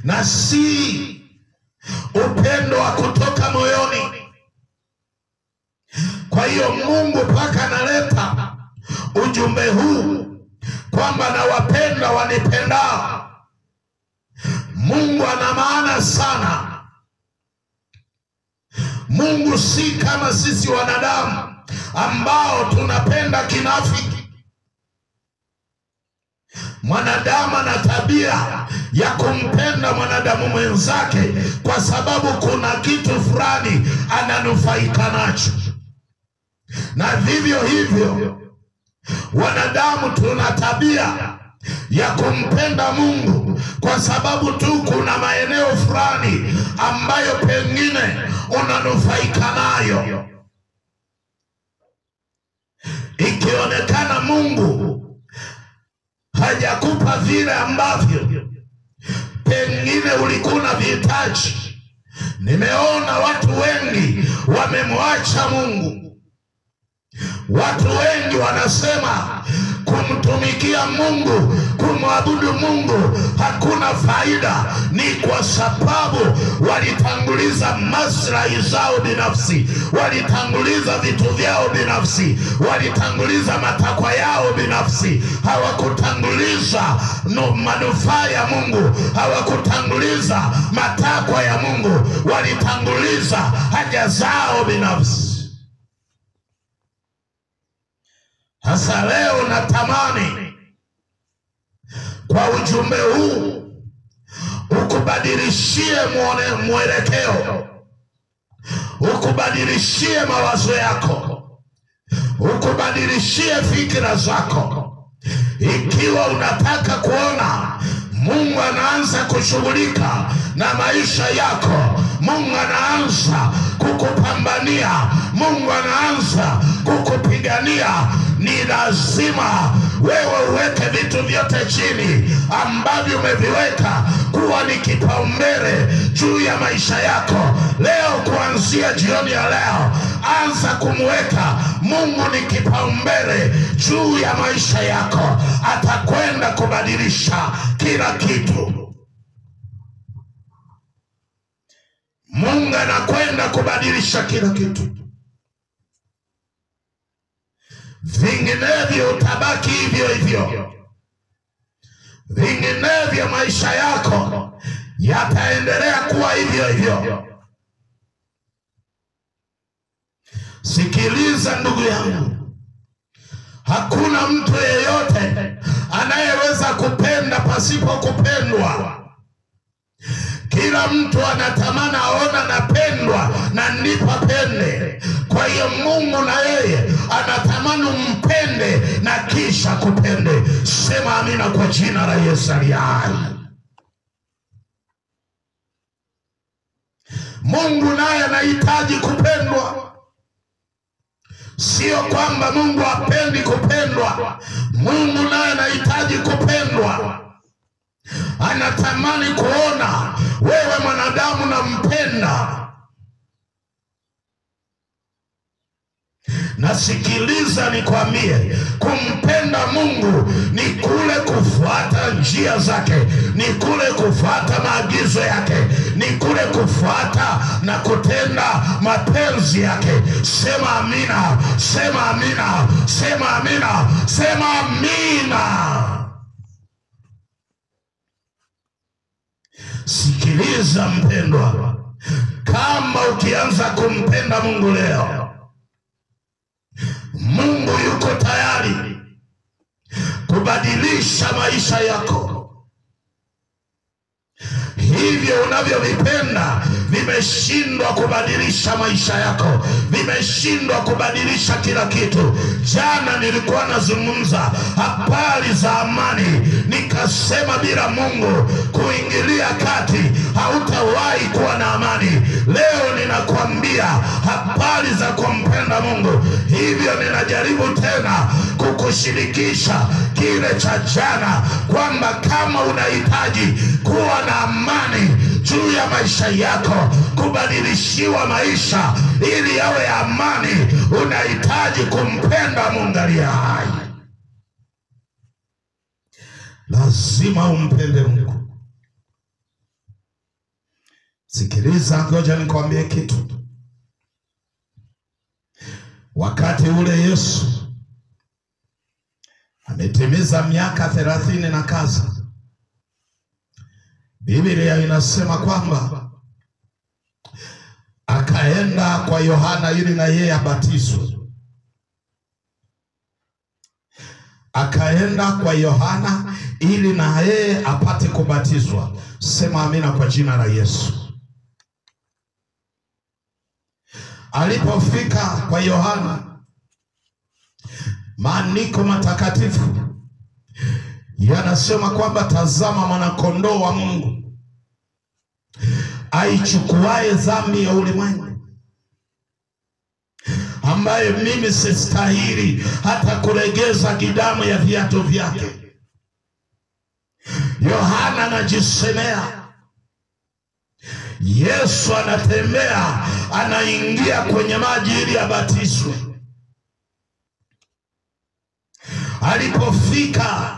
na si upendo wa kutoka moyoni. Kwa hiyo Mungu mpaka analeta ujumbe huu kwamba nawapenda wanipendao. Mungu ana maana sana. Mungu si kama sisi wanadamu ambao tunapenda kinafiki. Mwanadamu ana tabia ya kumpenda mwanadamu mwenzake kwa sababu kuna kitu fulani ananufaika nacho. Na vivyo hivyo wanadamu tuna tabia ya kumpenda Mungu kwa sababu tu kuna maeneo fulani ambayo pengine unanufaika nayo. Ikionekana Mungu hajakupa vile ambavyo pengine ulikuwa unavihitaji. Nimeona watu wengi wamemwacha Mungu. Watu wengi wanasema kumtumikia Mungu, kumwabudu Mungu hakuna faida. Ni kwa sababu walitanguliza maslahi zao binafsi, walitanguliza vitu vyao binafsi, walitanguliza matakwa yao binafsi. Hawakutanguliza manufaa ya Mungu, hawakutanguliza matakwa ya Mungu, walitanguliza haja zao binafsi. Hasa leo natamani kwa ujumbe huu ukubadilishie mwelekeo, ukubadilishie mawazo yako, ukubadilishie fikra zako. Ikiwa unataka kuona Mungu anaanza kushughulika na maisha yako, Mungu anaanza kukupambania, Mungu anaanza kukupigania, ni lazima wewe uweke vitu vyote chini ambavyo umeviweka kuwa ni kipaumbele juu ya maisha yako. Leo, kuanzia jioni ya leo, anza kumweka Mungu ni kipaumbele juu ya maisha yako. Atakwenda kubadilisha kila kitu. Mungu anakwenda kubadilisha kila kitu. Vinginevyo utabaki hivyo hivyo. Vinginevyo maisha yako yataendelea kuwa hivyo hivyo. Sikiliza ndugu yangu, hakuna mtu yeyote anayeweza kupenda pasipo kupendwa. Kila mtu anatamani aona napendwa na ndipo apende. Kwa hiyo Mungu na yeye anatamani umpende na kisha kupende. Sema amina kwa jina la Yesu aliye hai. Mungu naye anahitaji kupendwa. Sio kwamba Mungu hapendi kupendwa. Mungu naye anahitaji kupendwa. Anatamani kuona wewe mwanadamu nampenda. Nasikiliza nikwambie, kumpenda Mungu ni kule kufuata njia zake, ni kule kufuata maagizo yake, ni kule kufuata na kutenda mapenzi yake. Sema amina, sema amina, sema amina, sema amina. Sikiliza mpendwa, kama ukianza kumpenda Mungu leo, Mungu yuko tayari kubadilisha maisha yako. Hivyo unavyovipenda vimeshindwa kubadilisha maisha yako, vimeshindwa kubadilisha kila kitu. Jana nilikuwa nazungumza habari za amani, nikasema bila Mungu kuingilia kati hautawahi kuwa na amani. Leo ninakwambia habari za kumpenda Mungu. Hivyo ninajaribu tena kukushirikisha kile cha jana, kwamba kama unahitaji kuwa na amani juu ya maisha yako, kubadilishiwa maisha ili yawe amani, unahitaji kumpenda Mungu aliye hai. Lazima umpende Mungu. Sikiliza, ngoja nikwambie kitu. Wakati ule Yesu ametimiza miaka 30 na kaza, Biblia inasema kwamba akaenda kwa Yohana ili na yeye abatizwe. Akaenda kwa Yohana ili na yeye apate kubatizwa. Sema amina kwa jina la Yesu. Alipofika kwa Yohana, maandiko matakatifu yanasema kwamba tazama mwana-kondoo wa Mungu aichukuaye dhambi ya ulimwengu, ambaye mimi sistahili hata kulegeza gidamu ya viatu vyake. Yohana anajisemea. Yesu anatembea, anaingia kwenye maji ili abatizwe. Alipofika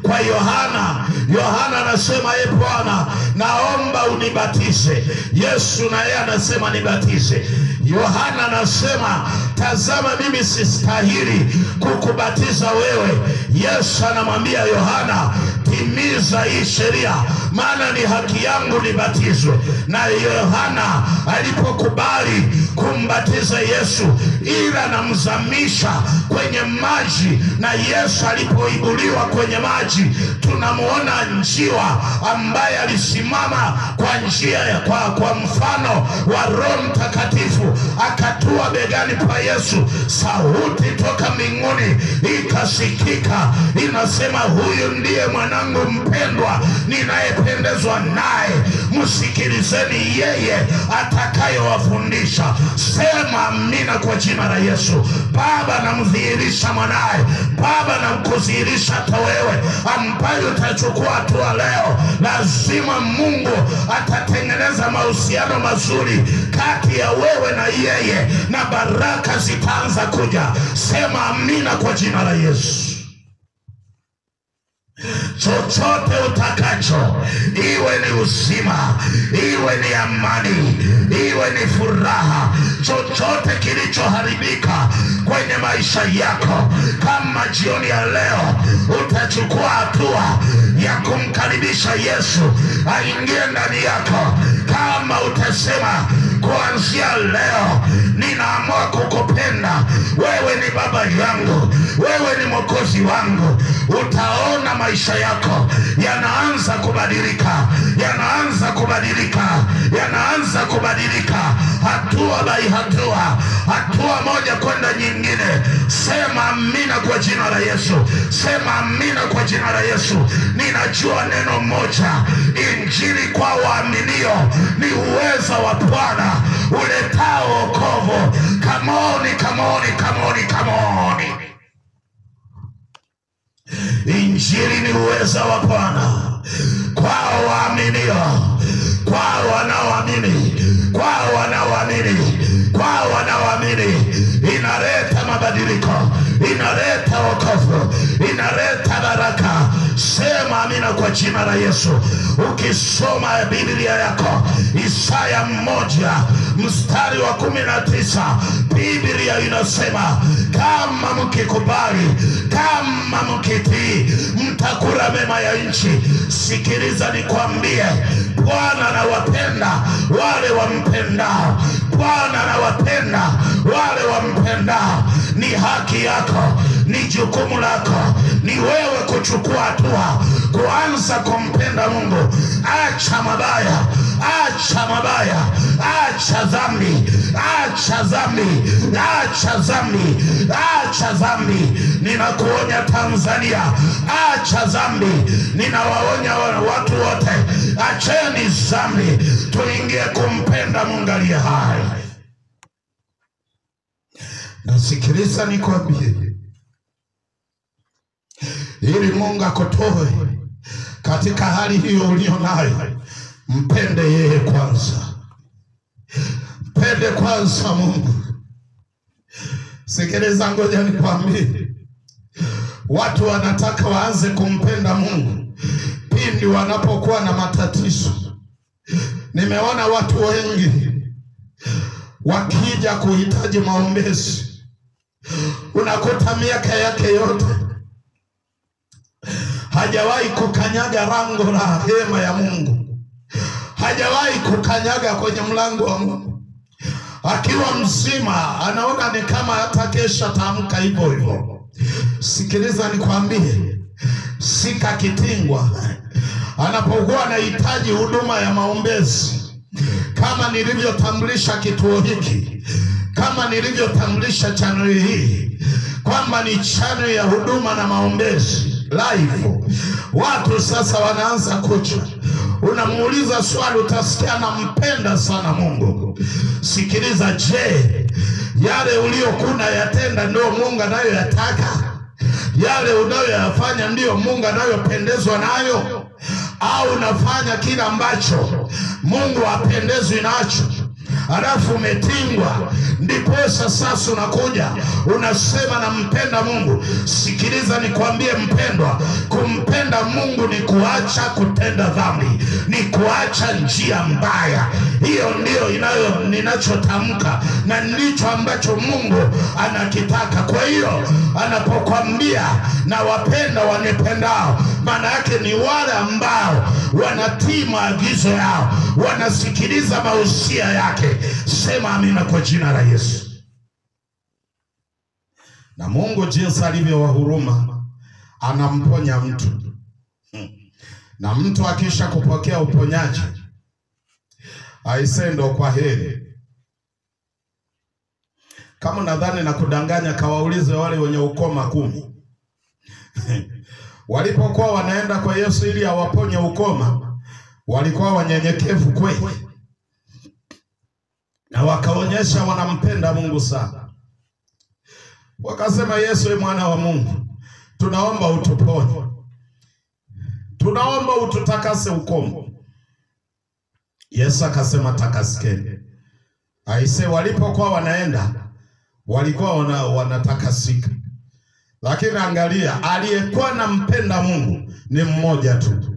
kwa Yohana, Yohana anasema, e Bwana, naomba unibatize. Yesu na yeye anasema nibatize. Yohana anasema, tazama mimi sistahili kukubatiza wewe. Yesu anamwambia Yohana, timiza hii sheria, maana ni haki yangu nibatizwe. Na Yohana alipokubali kumbatiza Yesu, ila anamzamisha kwenye maji, na Yesu alipoibuliwa kwenye maji, tunamuona njiwa ambaye alisimama kwa njia kwa mfano wa Roho Mtakatifu, akatua begani pa Yesu. Sauti toka mbinguni ikasikika inasema, huyu ndiye mwanangu mpendwa ninayependezwa naye, msikilizeni yeye atakayowafundisha. Sema amina kwa jina la Yesu. Baba namdhihirisha mwanaye, Baba namkudhihirisha hata wewe ambaye utachukua hatua leo. Lazima Mungu atatengeneza mahusiano mazuri kati ya wewe na yeye, na baraka zitaanza kuja. Sema amina kwa jina la Yesu. Chochote utakacho, iwe ni uzima, iwe ni amani, iwe ni furaha, chochote kilichoharibika kwenye maisha yako, kama jioni ya leo utachukua hatua ya kumkaribisha Yesu aingie ndani yako, kama utasema kuanzia leo ninaamua kukupenda wewe, ni baba yangu, wewe ni mwokozi wangu, utaona maisha yako yanaanza kubadilika, yanaanza kubadilika, yanaanza kubadilika, hatua by hatua, hatua moja kwenda nyingine. Sema amina kwa jina la Yesu. Sema amina kwa jina la Yesu. Ninajua neno moja, injili kwa waaminio ni uweza wa Bwana uletao wokovu. Come on, come on, come on, come on. Injili ni uweza wa Bwana kwa waaminio, kwa wanaoamini, kwa wanaoamini, kwa wanaoamini. Inaleta mabadiliko, inaleta wokovu, inaleta baraka. Sema amina kwa jina la Yesu. Ukisoma Biblia yako Isaya 1:19, Biblia inasema kama mkikubali, kama mkitii, mtakula mema ya nchi. Sikiliza nikwambie, Bwana anawapenda wale wampendao. Bwana anawapenda wale wampendao. Ni haki yako, ni jukumu lako, ni wewe kuchukua hatua kuanza kumpenda Mungu. Acha mabaya, acha mabaya, acha dhambi, acha dhambi, acha dhambi, acha dhambi. Ninakuonya Tanzania, acha dhambi. Ninawaonya watu wote, acheni dhambi, tuingie kumpenda Mungu aliye hai. Nasikiliza nikwambie, ili Mungu akutoe katika hali hiyo ulio nayo, mpende yeye kwanza. Mpende kwanza Mungu. Sikiliza, ngoja nikwambie, watu wanataka waanze kumpenda Mungu pindi wanapokuwa na matatizo. Nimeona watu wengi wakija kuhitaji maombezi, unakuta miaka yake yote hajawahi kukanyaga lango la hema ya Mungu, hajawahi kukanyaga kwenye mlango wa Mungu. Akiwa mzima anaona ni kama hata kesha tamka hivyo hivyo. Sikiliza nikwambie, Sika Kitingwa anapokuwa anahitaji huduma ya maombezi, kama nilivyotambulisha kituo hiki, kama nilivyotambulisha channel hii kwamba ni channel ya huduma na maombezi live, watu sasa wanaanza kucha. Unamuuliza swali, utasikia nampenda sana Mungu. Sikiliza, je, yale uliyokuna yatenda ndio Mungu anayoyataka? Yale unayoyafanya ndio Mungu anayopendezwa nayo? Au unafanya kile ambacho Mungu hapendezwi nacho, alafu umetingwa, ndiposa sasa unakuja unasema nampenda Mungu? Sikiliza nikwambie mpendwa, kumpenda Mungu ni kuacha kutenda dhambi, ni kuacha njia mbaya. Hiyo ndio ninachotamka na ndicho ambacho Mungu anakitaka. Kwa hiyo anapokuambia na wapenda wanipendao, maana yake ni wale ambao wanatii maagizo yao, wanasikiliza mausia yake. Sema amina kwa jina la Yesu. Na Mungu jinsi alivyo wa huruma, anamponya mtu. Na mtu akisha kupokea uponyaji, aisee, ndo kwa heri. Kama nadhani na kudanganya, kawaulize wale wenye ukoma 10. Walipokuwa wanaenda kwa Yesu ili awaponye ukoma, walikuwa wanyenyekevu kweli, na wakaonyesha wanampenda Mungu sana. Wakasema, Yesu ni mwana wa Mungu, tunaomba utuponye, tunaomba ututakase ukoma. Yesu akasema takasikeni. Aise, walipokuwa wanaenda walikuwa wanatakasika. Lakini angalia, aliyekuwa nampenda Mungu ni mmoja tu.